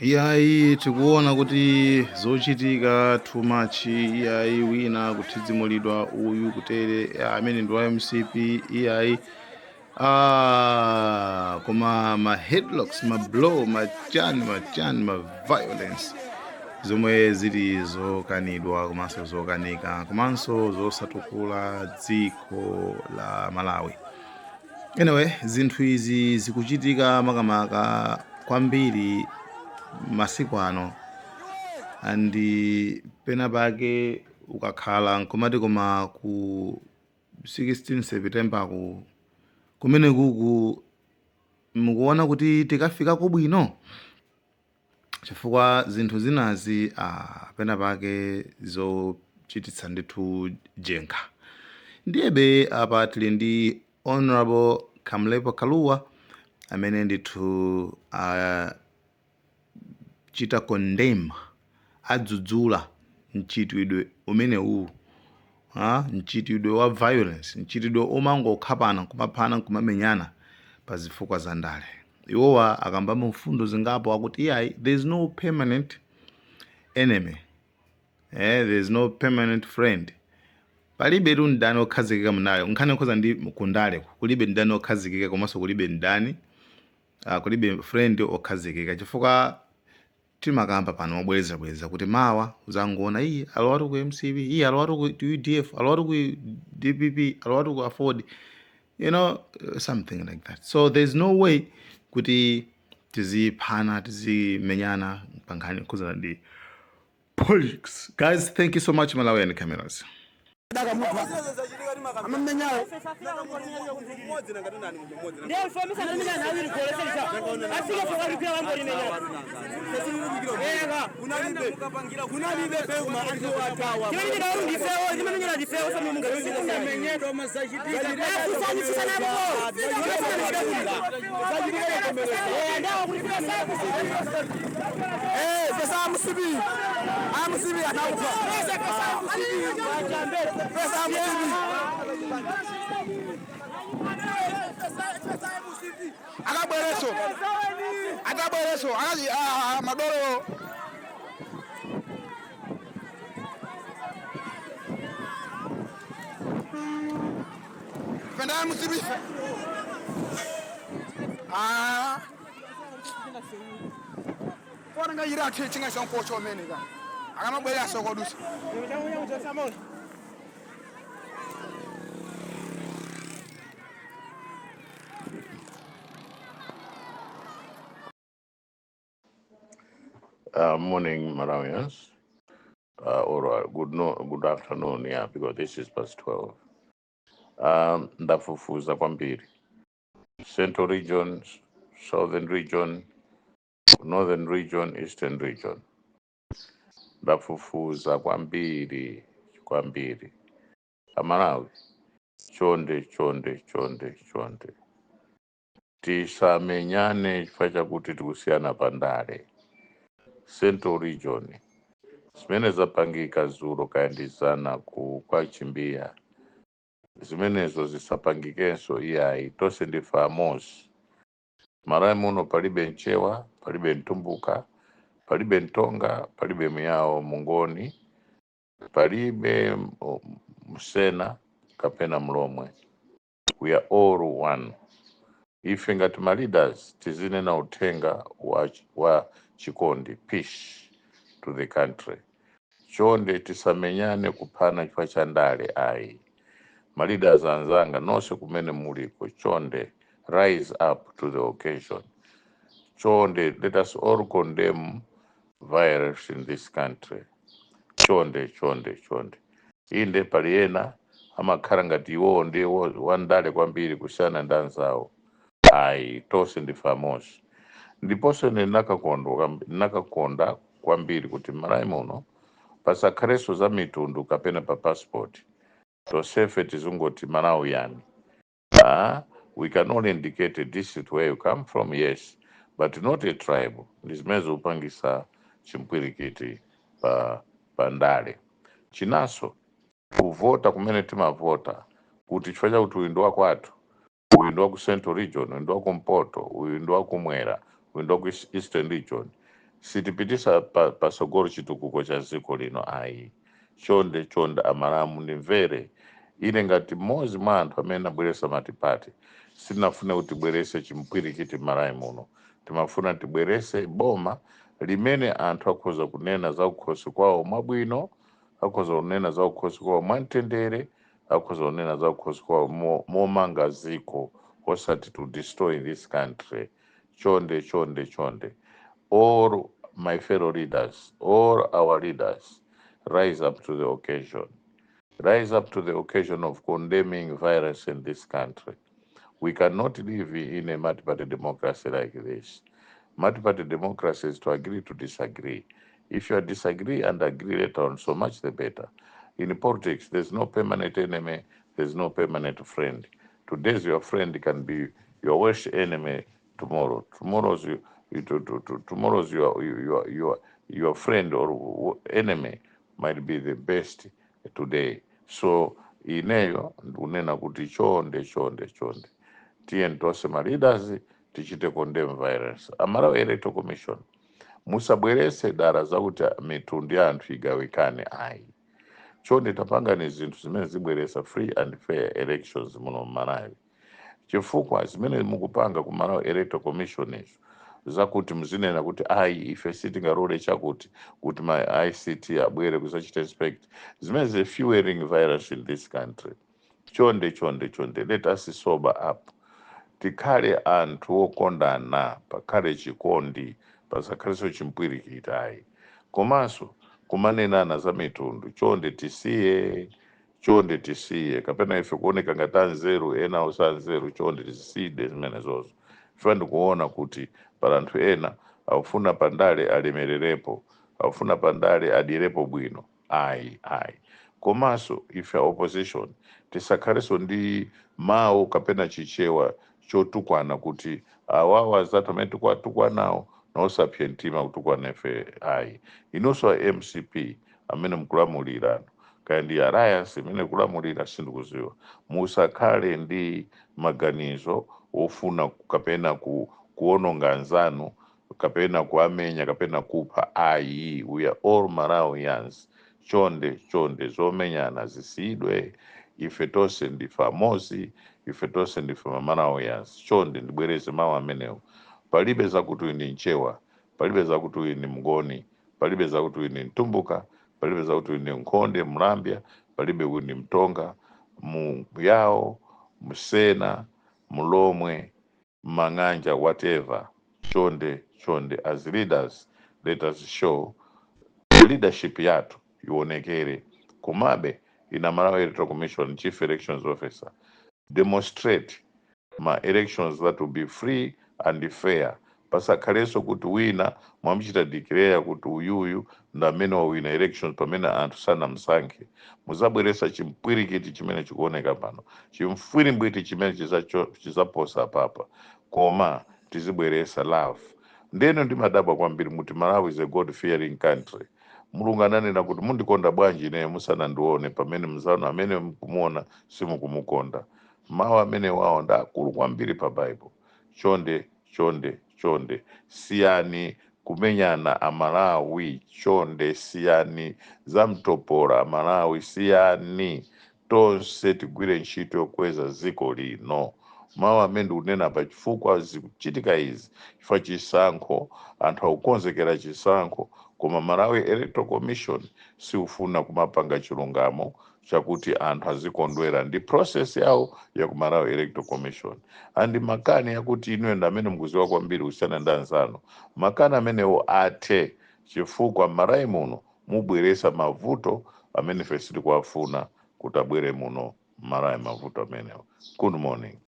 Iyayi, tikuona kuti zochitika too much. Iyayi, wina kuthidzimulidwa, uyu kutere, amene ndi wa MCP. Iyayi, ah, koma ma headlocks, ma blow, machani machani, ma violence zomwe zili zokanidwa komanso zokanika komanso zosatukula dziko la Malawi. Anyway, zinthu izi zikuchitika makamaka kwambiri masiku ano, and pena pake ukakhala nkomati, koma ku 16 September ku kumene kuku mukuona kuti tikafikako bwino, chifukwa zinthu zinazi, ah, pena pake zochititsa ndithu jenkha. Ndiyebe apa tili ndi Honorable Kamlepo Kalua amene ndithu achita condemn, adzudzula mchitidwe umenewu, mchitidwe wa violence, mchitidwe omangokhapana, kumaphana, kumamenyana pa zifukwa za ndale. Iwowa akambamo mfundo zingapo, akuti iyayi, there is no permanent enemy, there is no permanent friend. Palibe tu mdani okhazikika mnayo nkhani yokhoza ndi kundale, kulibe mdani okhazikika komanso kulibe mdani, kulibe friend okhazikika, chifukwa timakamba pano mobwerezabwereza kuti mawa uzangoona iye alowatu ku MCP, iye alowatu ku UDF, alowatu ku DPP, alowatu ku AFORD, something like that. So there's no way kuti tiziphana, tizimenyana pa nkhani yokhuzana ndi politics. Guys, thank you so much. Malawi and Cameras. Amamenyawo. Pesa amusibi amusibi anaupa pesa amusibi akabwereso atabwereso akazi madolo. Penda amusibi. Kona nga yira chinga chonkocho mene ka akamabwera sokodusa. Morning, Malawians, or good no, good afternoon, yeah, because this is past 12. Ndafufuza kwambiri. Central Region, Southern Region, Northern Region, Eastern Region. Ndafufuza kwambiri, kwambiri. Amalawi, chonde, chonde, chonde, chonde. Tisamenyane chifukwa chakuti tikusiyana pandale. Central Region, zimene zapangika zulo kayandizana ku kwa Chimbiya, zimenezo zisapangikenso iyayi. Tonse ndife amodzi. Malawi muno palibe Mchewa, palibe Mtumbuka, palibe Mtonga, palibe Myawo, Mungoni, palibe Msena kapena Mlomwe. We are all one. Ife ngati ma leaders tizinena uthenga wa chikondi, peace to the country. Chonde, tisamenyane, kuphana chifukwa cha ndale ayi. Ma leaders anzanga nonse kumene muliko, chonde, rise up to the occasion. Chonde, let us all condemn violence in this country. Chonde, chonde, chonde. Inde pali ena amakhala ngati iwowo ndi wandale kwambiri kusiyana ndi anzawo. Ayi, tonse ndife amodzi. Ndiponso ine ndinakakonda kwambiri kuti Malawi muno pasakhalenso za mitundu kapena pa passport. Tonsefe tizingoti Malawian. We can only indicate a district where you come from, yes, but not a tribe. Ndi zimene zikupangisa chimpwirikiti pa ndale. Chinanso, kuvota kumene timavota kuti chifukwa chakuti uyu ndi wakwathu, uyu ndi waku Central Region, uyu ndi wakumpoto, uyu ndi wakumwera, uyu ndi waku Eastern Region. Sitipitisa pasogolo chitukuko cha dziko lino ayi. Chonde chonde, Amalawi, mundimvere ine ngati mmodzi mwa anthu amene abweresa multiparty. Sitinafune kuti tibwerese chimpwirikiti m'Malawi muno. Timafuna tibwerese boma limene anthu akhoza kunena za ukhosi kwawo mwabwino, akhoza kunena za ukhosi kwawo mwamtendere, akhoza kunena za ukhosi kwawo momanga ziko, osati to destroy this country. Chonde chonde chonde, all my fellow leaders, all our leaders, rise up to the occasion. Rise up to the occasion of condemning violence in this country. We cannot live in a multi-party democracy like this. Multi-party democracy is to agree to disagree. If you disagree and agree later on, so much the better. In politics, there's no permanent enemy, there's no permanent friend. Today's your friend can be your worst enemy tomorrow. Tomorrow's you, you to, tomorrow's your friend or enemy might be the best today. So ineyo ndikunena kuti chonde chonde chonde, tiye tonse ma leaders tichite condemn violence. Amalawi Electoral Commission, musabwerese dara zakuti mitundu ya anthu igawikane ayi. Chonde tapangani zinthu zimene zibweresa free and fair elections muno mMalawi, chifukwa zimene mukupanga ku Malawi Electoral Commission izo zakuti muzinena kuti ayi, ife sitingalole chakuti kuti ma ICT abwere kuzachita inspect, zimene zi fueling violence in this country. Chonde chonde chonde, let us sober up. Tikhale anthu okondana, pakhale chikondi, pasakhalenso chimpwirikiti ayi. Komanso kumanenana za mitundu, chonde tisiye, chonde tisiye, kapena ife kuoneka ngati anzeru, ena osanzeru. Chonde tisiyide zimenezozo. Ife ndikuona kuti pala anthu ena akufuna pandale alemererepo, akufuna pandale adirepo bwino. Ayi ayi. Komanso ife opposition tisakhalenso ndi mawu kapena Chichewa chotukwana kuti awawa azathu amene tikuwatukwanawo nosapye mtima kutukwana ife ayi. Inunso a MCP amene mukulamulirano, kaya ndi alliance imene kulamulira, sindikuziwa, musakhale ndi maganizo ofuna kapena kuononga anzanu kapena kuamenya kapena kupha ayi. We are all Malawians. Chonde chonde, zomenyana zisiyidwe. Ife tonse ndife amozi, ife tonse ndife Malawians. Chonde ndibwereze mawu amenewo: palibe zakuti uyu ndi Mchewa, palibe zakuti uyu ndi Mngoni, palibe zakuti uyu ndi Mtumbuka, palibe zakuti uyu ndi Nkhonde, Mlambya, palibe uyu ndi Mtonga, Muyao, Msena, Mlomwe, Mang'anja, whatever. Chonde chonde, as leaders, let us show leadership yathu ionekere. Komabe ina Malawi Electoral Commission chief elections officer, demonstrate ma elections that will be free and fair. Pasakhalenso kuti wina mwamuchita declare kuti uyuyu ndi amene wawina elections pamene anthu sanamusankhe. Muzabweresa chimpwirikiti chimene chikuoneka pano, chimfwirimbwiti chimene chizaposa papa. Koma tizibweresa love. Ndeno ndimadabwa kwambiri muti Malawi is a God fearing country. Mulungu ananena kuti mundikonda bwanji ineyo musanandione, pamene mzanu amene mukumuona simukumukonda? Mawu amene wawo ndi akulu kwambiri pa Bible. Chonde chonde chonde, siyani kumenyana Amalawi. Chonde siyani zamtopola Amalawi, siyani. Tonse tigwire ntchito yokweza dziko lino. Mawu amene ndikunena pa chifukwa zikuchitika izi chifukwa chisankho, anthu akukonzekera chisankho, koma Malawi Electoral Commission sikufuna kumapanga chilungamo chakuti anthu azikondwera ndi process yawo ya ku Malawi Electoral Commission. And makani yakuti inuyo ndi amene mukuziwa kwambiri kusiyana ndi anzanu, makani amenewo athe, chifukwa m'Malawi muno mubweresa mavuto amene ife sitikuwafuna kuti abwere muno m'Malawi, mavuto amenewo. Good morning.